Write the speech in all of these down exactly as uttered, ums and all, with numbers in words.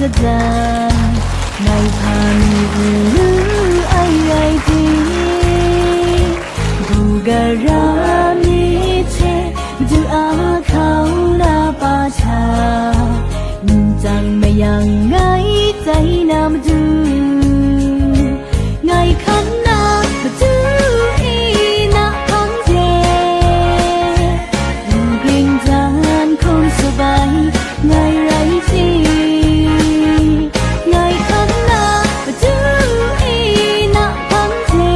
Sadan, ngai hpa mi n lu ai rai ting, bu gara mi hte madu a hkau na pa hta, nchyang mayang ngai tai na matu, ngai hkan na madu e na hpang de, n gring dan hkum tsup ai ngai rai ting, ngai hkan na madu e na hpang de,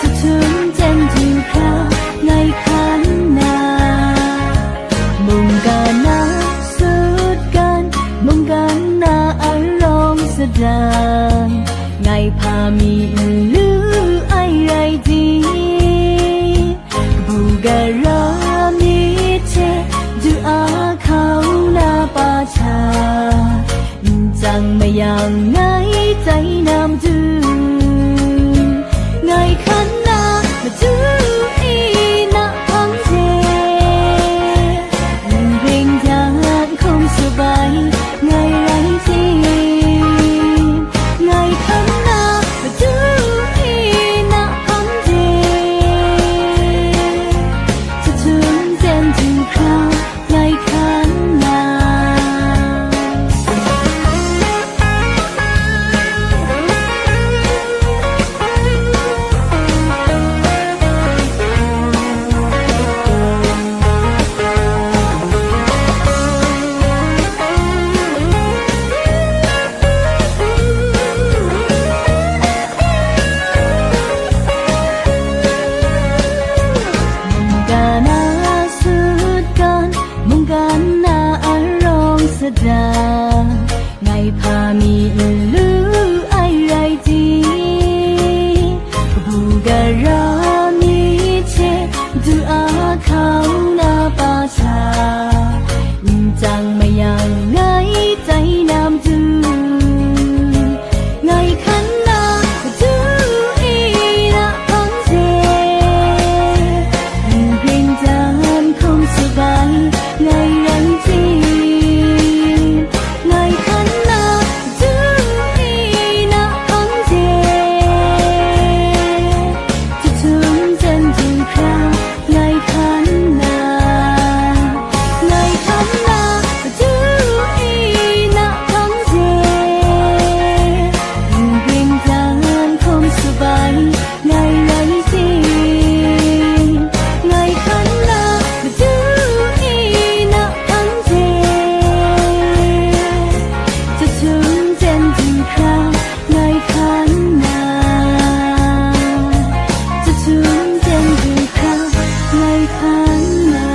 jahtum ten du hkra ngai hkan na, mungkan na sutgan, mungkan na arawng sadan, ngai hpa mi n lu ai rai ting, bu gara mi hte du a hkau na pa hta, nchyang mayang ngai tai na matu, ngai hkan na madu e na hpang de, n ring dan hkum tsup ai ngai rai ting, ngai hkan na madu e na hpang de, jahtum ten du hkra ngai hkan na, mungkan na sutgan, mungkan na arawng sadan, ngai hpa mi n lu ai rai ting, bu gara mi hte du a hkau na pa hta, nchyang mayang ngai tai na matu, ngai hkan na madu e na hpang de, n ring dan hkum tsup ai ngai rai ting, ngai hkan na madu e na hpang de, jahtum ten du hkra ngai hkan na, ngai hkan na madu e na hpang de, n ring dan hkum tsup ai ngai rai ting, ngai hkan na madu e na hpang de, jahtum ten du hkra ngai hkan na, jahtum ten du hkra ngai hkan na.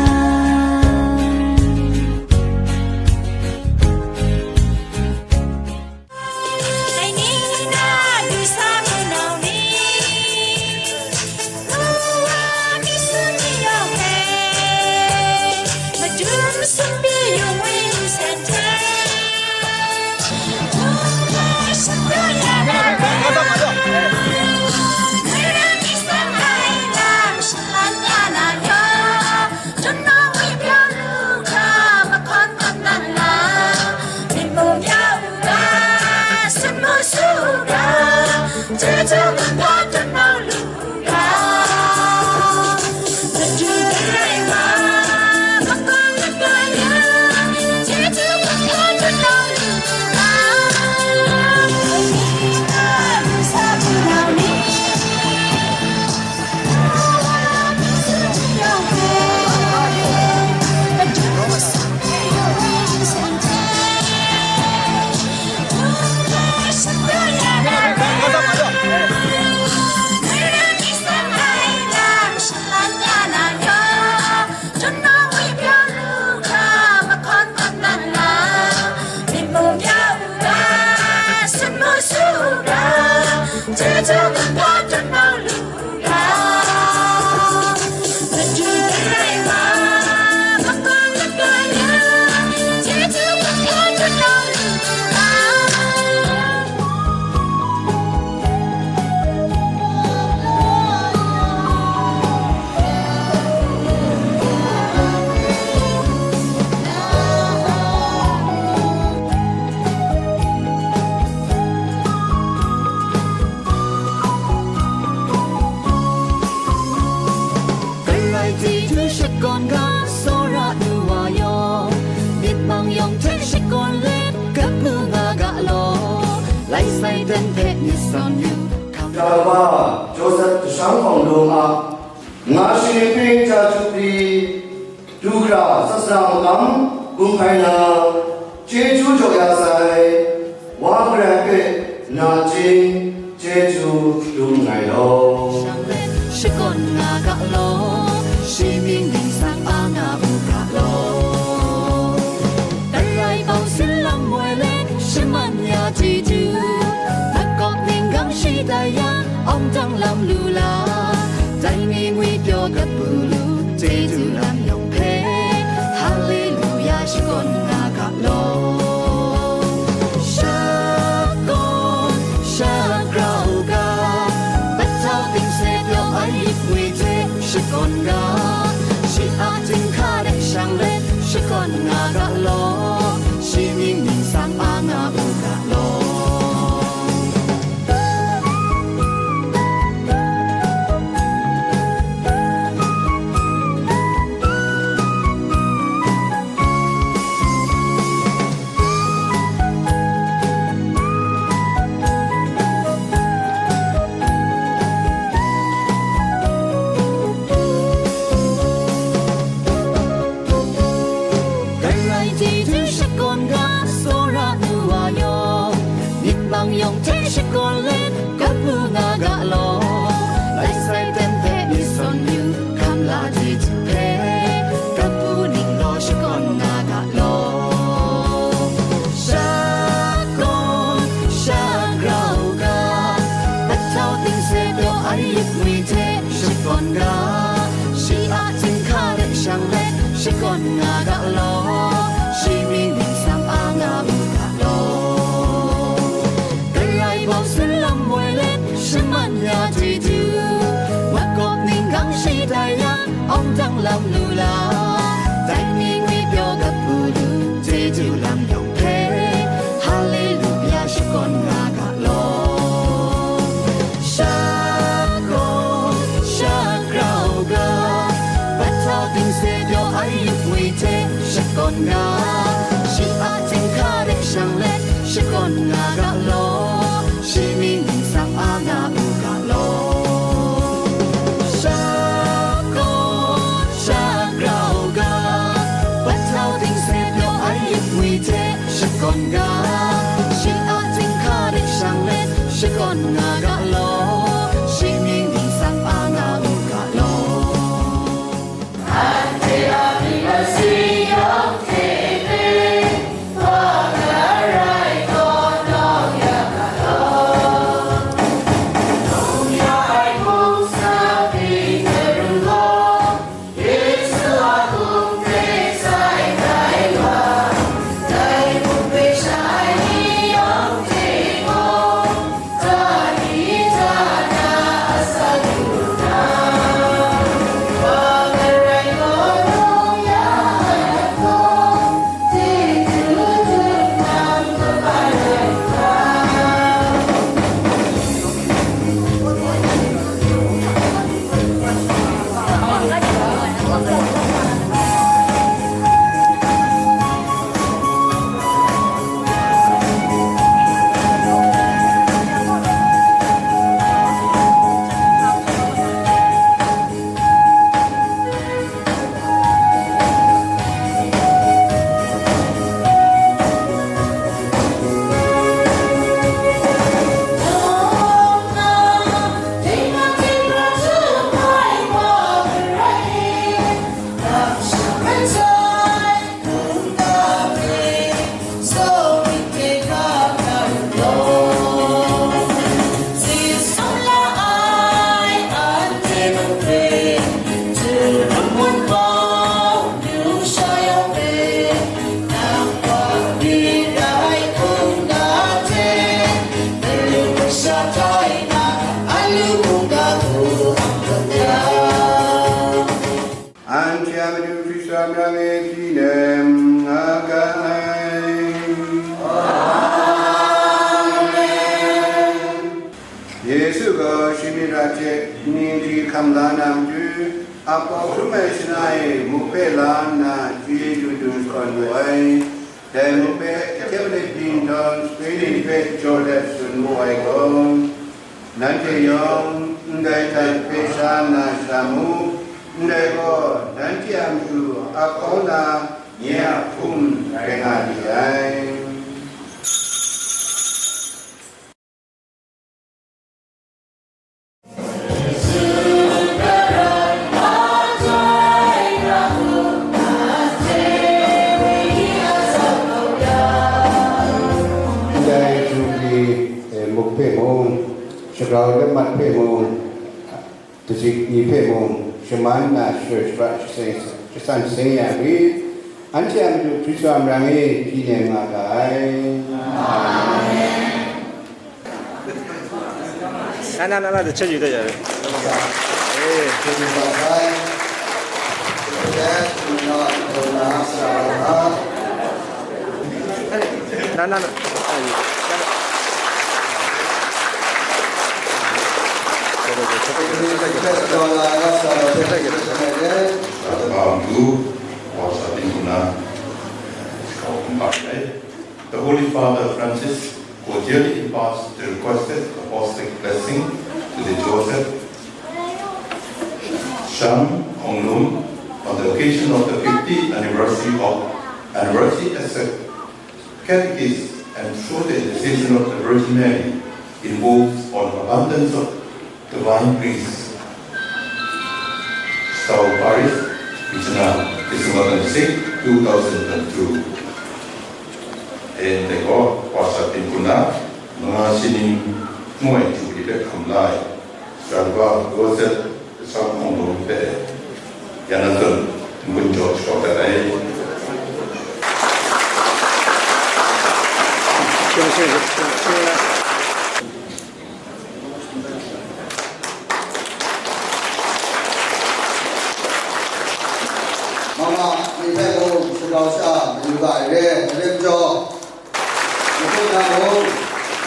Satan hpe myit sawn yu, hkam Tara Joseph Dashang Hkawng Lung a, nga shi ning hpe chyeju pyi, du hkra sasana makam gun hpai na, chyeju jaw ya sai, Wa Karai hpe nachying chyeju dum nngai law. Shang let shakawn nga ga law, shi mying ningsang a nga u ga law. Tarai bau sin lam woi let, shaman ya chyeju, makawp ninggang shi tai ya, awng dang lam lu la, dai ni ngwi pyaw gat bu lu, chyeju lam yawng hpe, Haleluya, shakawn nga ga law. Shakawn, shagrau ga, bahtau ting se pyaw ai yip ngwi hte shakawn ga, shi a jinghka de shang let shakawn nga ga law, shi mying ningsang a nga u ga law. Karai chyeju shakawn ga, tsawra nu wa yawng, myit mang yawng hte shakawn let, kabu nga ga law. Lai sai ten hte myit sawn yu, hkam la chyeju hpe, kabu ning law shakawn nga ga law. Shakawn, shagrau ga, bahtau ting se pyaw ai yip ngwi hte shakawn ga, shi a jinghka de shang let shakawn nga ga law, shi mying ningsang a nga u ga law. Karai bau sin lam woi let, shaman ya chyeju, makawp ninggang shi tai ya, awng dang lam lu la, dai ni ngwi pyaw gat bu lu, chyeju lam yawng hpe, Haleluya, shakawn nga ga law. Shakawn, shagrau ga, bahtau ting se pyaw ai yip ngwi hte shakawn ga, shi a jinghka de shang let shakawn nga ga law, shi mying ningsang a nga u ga law. Shakawn, shagrau ga, bahtau ting se pyaw ai yip ngwi hte shakawn ga, shi a jinghka de shang let shakawn nga ga law, shi mying ningsang a nga u ga law. Anhte a myit masin yawng hte hpe, wa karai taw nawng ya ga law. Nawng ya ai hpung sa Peteru gaw, Yesu a hkum hte sai tai wa, dai hpung hpe sha ai ni yawng hte gaw, Anhte a matu Hkristan yang e hpyi nem nga ga ai. Amen. Yesu gaw shi myit ra hte ning hti hkam la na matu, ap kau hkrum ai shana e muk hpe la nna chyeju dun shakawn wu ai. Dai mung hpe, Catholic dingdawng sape ni hpe jaw let tsun wu ai gaw, nanhte yawng ndai hta hpe sha na sha mu, ndai gaw nanhte a matu a kau na nye a hkum rai nga li ai. Ndai Jubili, eh, muk hpe mung, shagrau lamat hpe mung, kazik ni hpe mung, shaman na shara shara shasan shasan shasan ya rit, anhte a matu Hkristu a marang e hpyi nem nga ga ai. Amen. Na, na, na, na, the check you there. Eh. Na, na, na. The Holy Father Francis cordially imparts the requested apostolic blessing to the Joseph Sham Hong Lum on the occasion of the fiftieth anniversary of anniversary as a catechist and through the intercession of the Virgin Mary, invoke an abundance of divine grace. Stowe Parish, Myitkyina, December twenty-six, two thousand twenty-two. E, ndai gaw, wa sat ting hku na, manga shi ning ngu ai Jubili hpe hkam la ai, Sara Kaba Joseph Sham Hong Lum hpe, ya na zawn, n-gun jaw shakaw dat ai. Mama ni hpe mung shagau sha mayu ga ai re, dai rai majaw, madu na mung,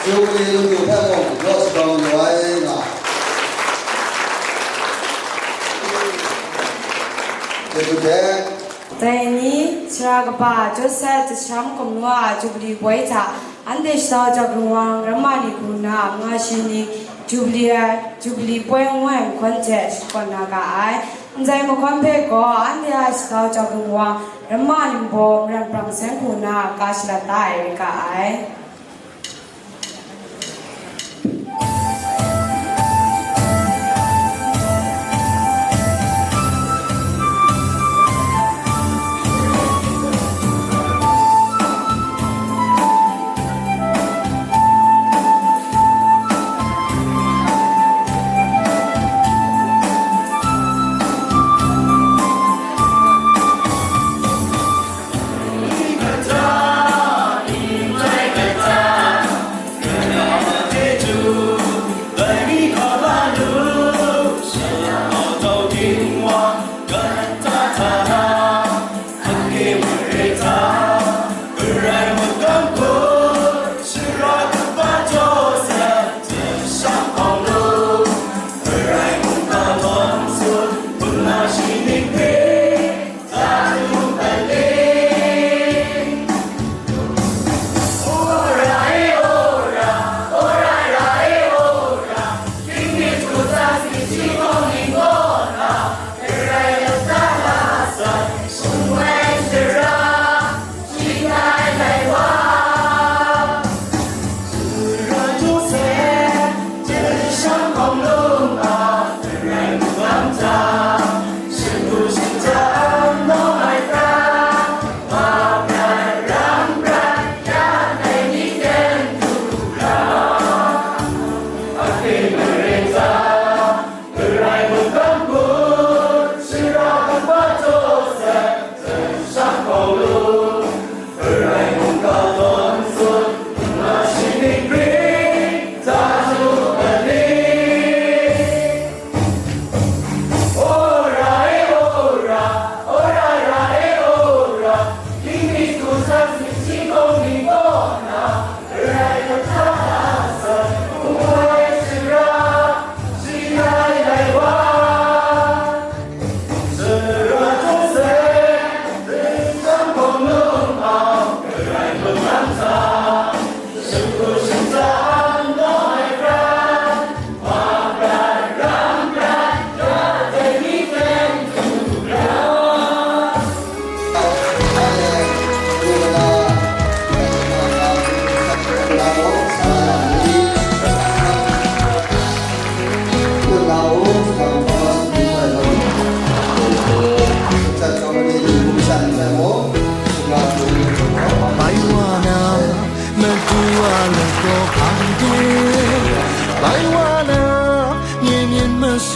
Jubili madu hpe mung naw shagau mayu ai nga. Dai hte, dai ni, Sara Kaba Joseph Chyasham Hkawm Nu a Jubili poi hta, anhte shatau jahku wang ramma ni hku na, manga shi ning Jubili ai, Jubili poi ngu ai nhkawn hte shakawn na ga ai. Ndai mahkawn hpe gaw, anhte a shatau jahku wang ramma ningbaw maran prang seng hku na, ka shalat da ai rai ga ai.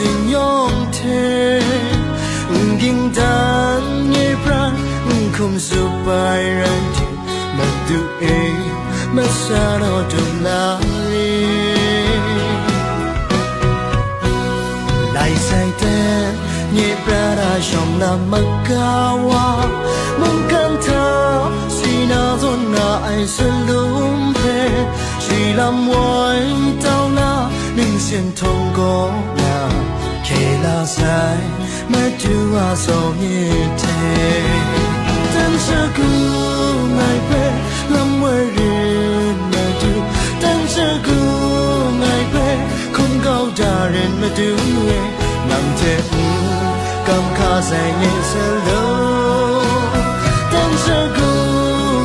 N-yawng hte n-ging dan nye pran n hkum zup ai rai tim, Madu e, masa naw dum la re. Lai sai ten, nye prat a shawng lam maga wa, mungkan hta si na zawn nga ai salum hpe, shi lam woi tau na, ningsin htawng kaw na, hkye la sai, Madu a zawn myit hte. Dan shagu ngai hpe lam woi rin Madu, dan shagu ngai hpe hkum kau da rin Madu e, nang hte n kam hka sai nye sa law. Dan shagu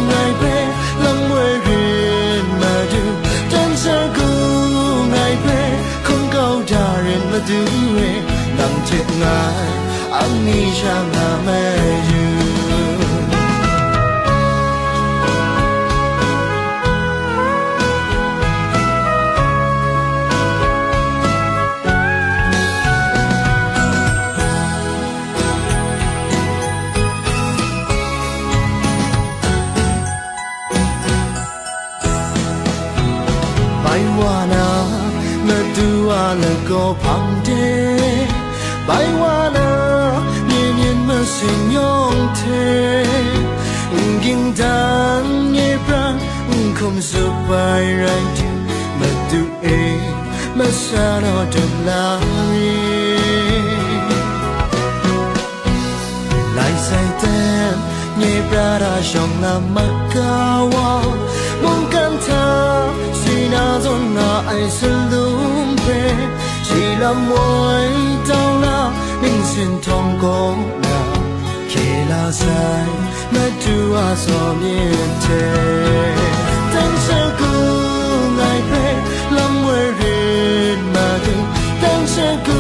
ngai hpe lam woi rin Madu, dan shagu ngai hpe hkum kau da rin Madu e, nang hte ngai, ang ni sha nga mai yu. Bai wa na, Madu a lagaw hpang de, bai wa na, myen myen masin yawng hte, n-ging dan nye pran n hkum zup ai rai tim, Madu e, masa naw dum la re. Lai sai ten, nye prat a shawng lam maga wa, mungkan hta si na zawn nga ai salum hpe, shi lam woi tau na, ningsin htawng kaw na, hkye la sai, Madu a zawn myit hte. Dan shagu ngai hpe lam woi rin Madu, dan shagu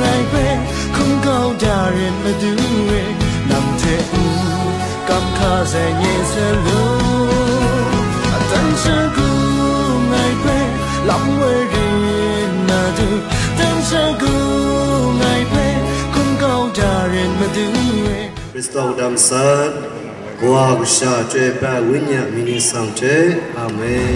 ngai hpe hkum kau da rin Madu e, nang hte n kam hka sai nye sa law. Dan shagu ngai hpe lam woi rin Madu, dan shagu ngai hpe hkum kau da rin Madu e. Hkristu a wudang san, Kawa, Kasha, Chyoi Pra ai Wenyi a mying ningsang hte. Amen.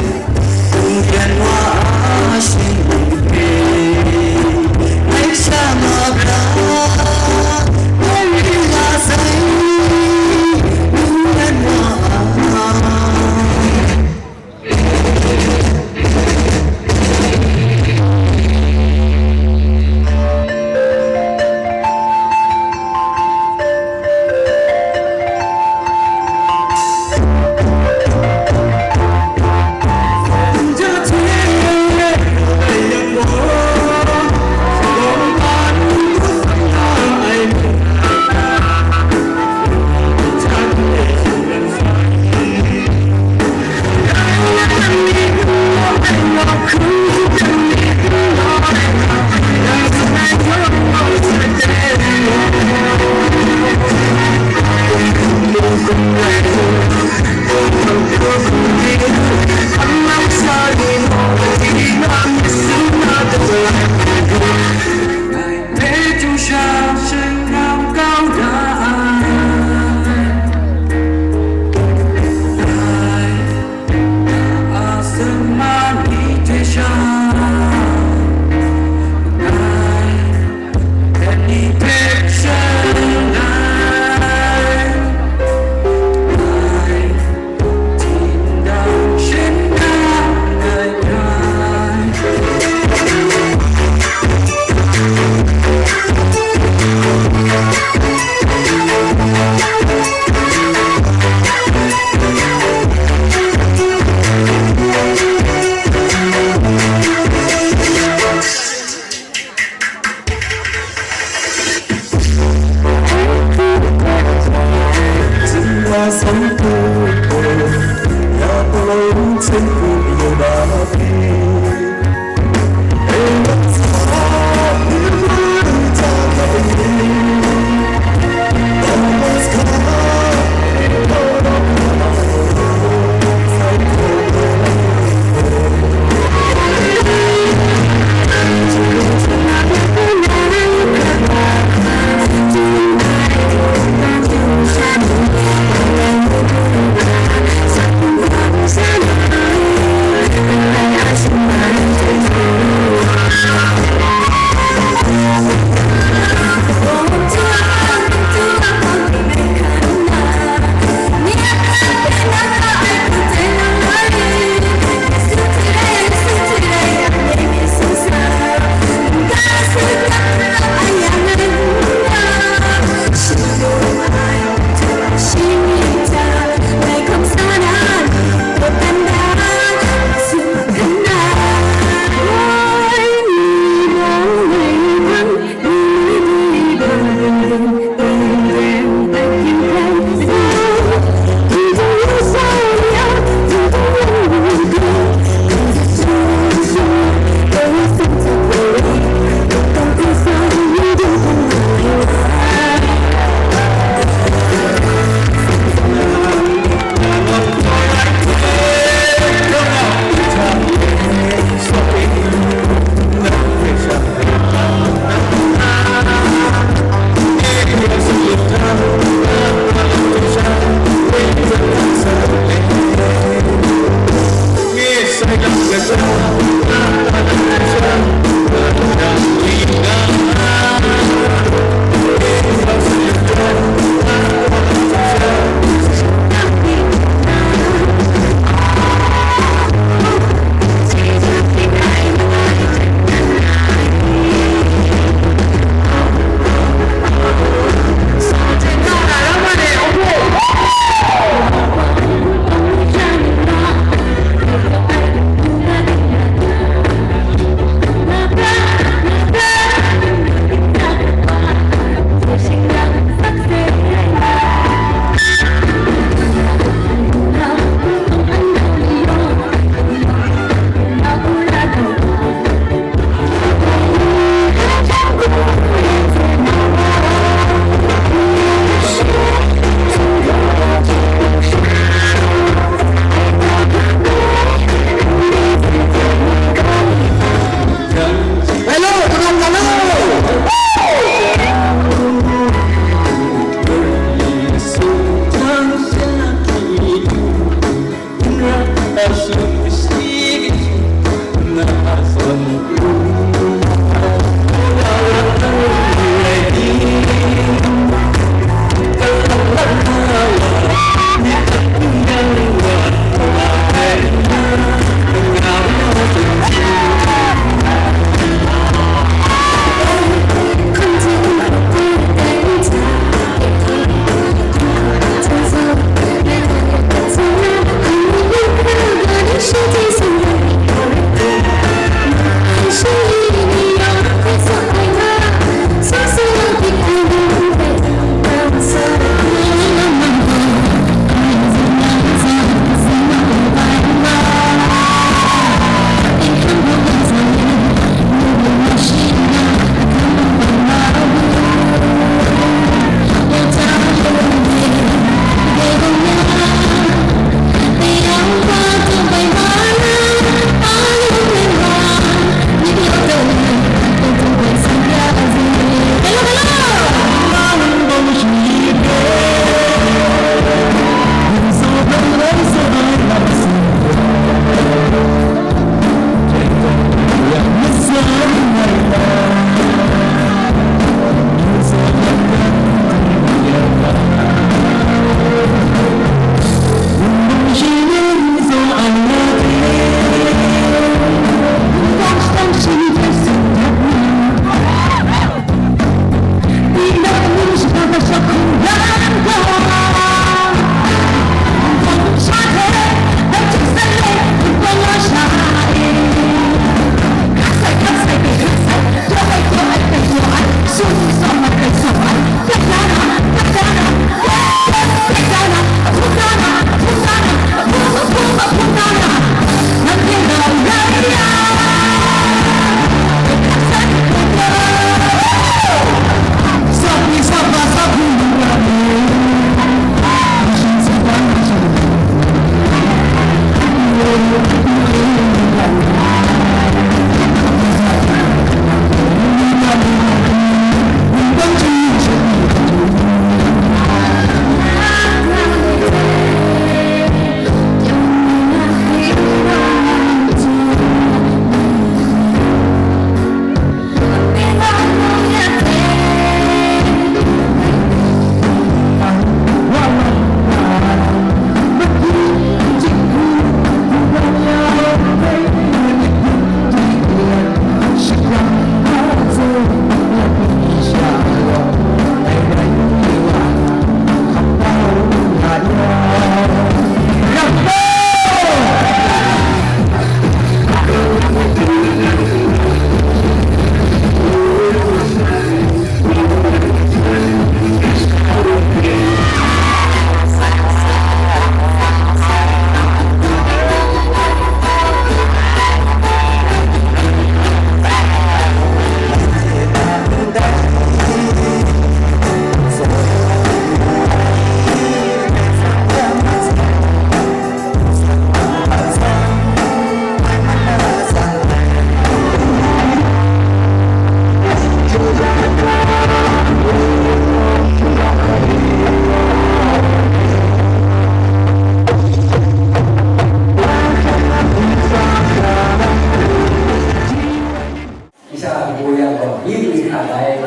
Masha a kabu yang gaw, myi myi hkra bai,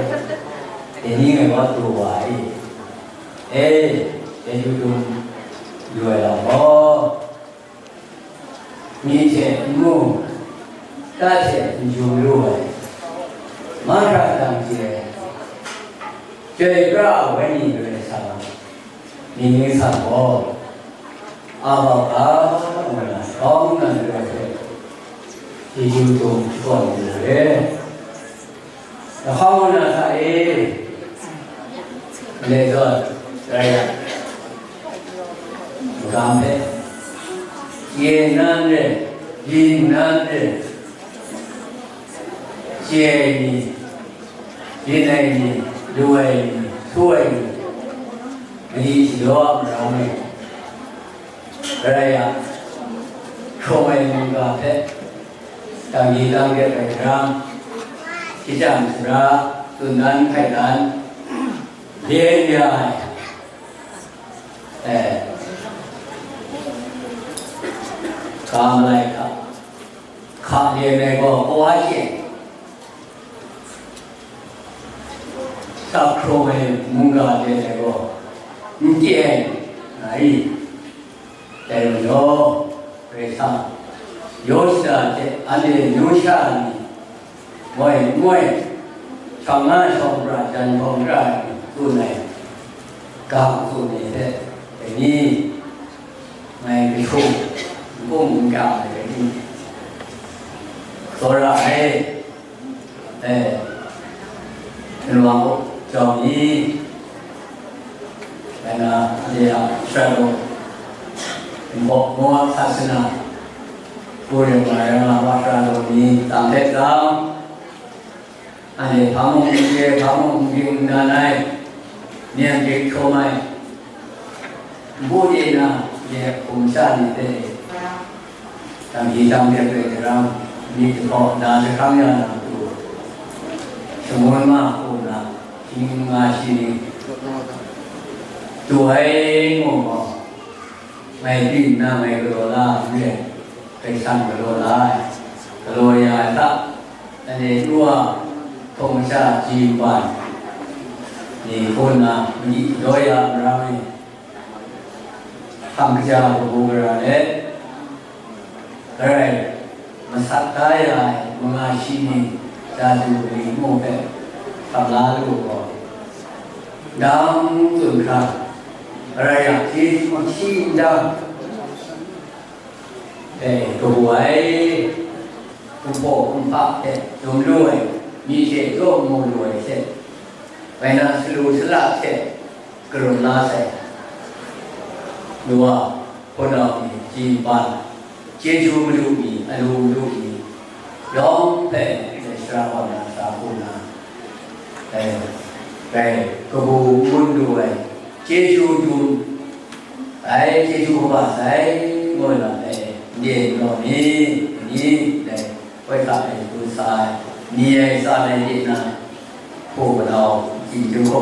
dai ni ngai wa pru wa ai. E, chyeju dum lu ai lam gaw, myi hte n mu, ta hte n jum lu ai, mahkra dang hte, chyoi pra ai wenyi loi sa, mying ningsang gaw, a bau ga ngu na, shawng nnan loi hte, chyeju dum shakawn lu ai. Lahkawng na hta e, le zawn, rai yang, magam hpe, chye nan re, byin nan re, chye ai ni, byin ai ni, lu ai ni, su ai ni, mali shalaw a marang e, rai yang, hkrum ai mungga hpe, danggi dangdep ai hkrang, shajang shara, tsun dan hkai dan, byen ya ai, eh, Ga malai hta, hka le ai gaw kawa chye, sa hkraw ai mungga le ai gaw n chye ai, nga i. Dai majaw, Karai Kasang, Yawsha hte anhte amyu sha ni, moi moi, shawng nga shawng pra, jan hkawng pra ai ni tsun ai, ga tsun ai hte, dai ni, ngai kashung, n-, n-, n-, ai ni, tsawra ai. E, Hkristu a jawng ni, dai na, anhte a sara law, Ningbaw Moab sasana, Purim wa rai nga wa sara law ni, tang hte tang, anhte hpa mung n chye, hpa mung n ging n dan ai, myen dik hkrum ai, npu de na, ye hkum sha ni hte, dang hki dang myit rai daram, myit jahpaw na jahkang ya na matu, shangun ma hku na, hkying nga shi ni, tu ai ngu gaw, ngai byin nna ngai galaw la n re, Karai Kasang galaw la ai, galaw ya ai hta, anhte nu a hpung masha ji ban ni hku nna, mali daw ya maram e, hkam kaja kabu gara let, Karai masat da ya ai manga shi ni, chyeju mali mu hpe hkam la lu gaw, dang tsun hkra, Karai a chyeju shi n dang, e, kabu ai, kumhpaw kumhpa hte dum lu ai, myi hte jaw mu lu ai hte, ngai na salu sala hte, karun la sai. Nu a, hpunau ni, ji ban, chyeju malu ni, alu malu ni, yawng hpe dai sara kaw na sa hku na, dai, dai kabu n-gun lu ai, chyeju dum ai, chyeju kaba sai, ngu na ai, nden law ni, ni, dai, Koi hta e dun sa ai, ni ai tsan ai de na, hpaw manau, hkying hku,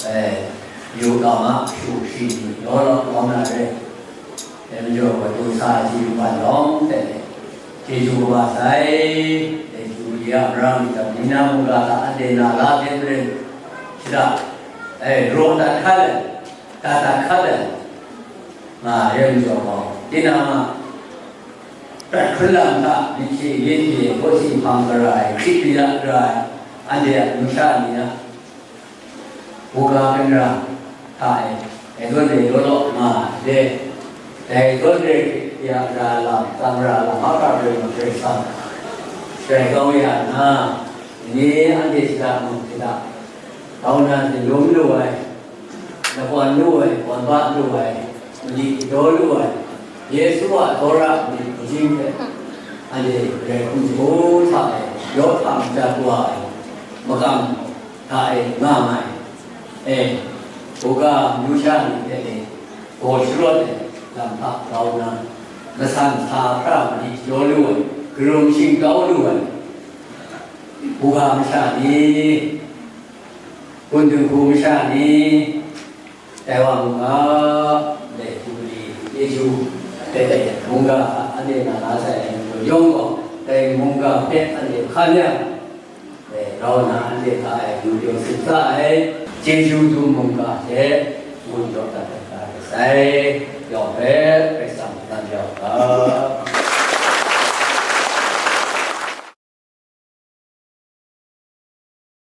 e, yu ga ma, shu shi ni, law law law na re, dai majaw gaw dun sa ai, ji ban lawng hte, chyeju kaba sai, dai ju li a mara myit dam ni na mungga hta anhte na la hte maren, shada, e, raw dat hkat ai, dat dat hkat ai, nga re majaw gaw, tinang a, Prat hkun lam hta myit hte yin hte hpawt hpang gara ai, hkrit kaya gara ai, anhte a numsha ni a, buga ginra hta e, dai zawn re law law nga ai de, dai zawn re ya ra lam, tsang ra lam, mahkra rai nga Karai Kasang, sharai kau ya nna, ni anhte shada mung shada, kau na hte lum lu ai, Lakwan lu ai, wan ba lu ai, mali daw lu ai, Yesu a tsawra myit majing hte, anhte grai hkum shagu hta e, yaw hta maja wa ai, makam hta e nga nga ai, e, buga numsha ni hte e, gaw sharawt ai lam hta grau nna, masan sa hkra mali daw lu ai, karum shingkau lu ai, buga masha ni, Hpun dinghku masha ni, dai wa mungga, dai Jubili chyeju, dai dai mungga, anhte na la sai ai majaw yawng gaw, dai mungga hpe anhte hkan yang, dai rau nna anhte hta e yu pyaw sit sa ai, chyeju dum mungga hte, ngun jaw dat dat sai, yawng hpe Karai Kasang nan jau ga.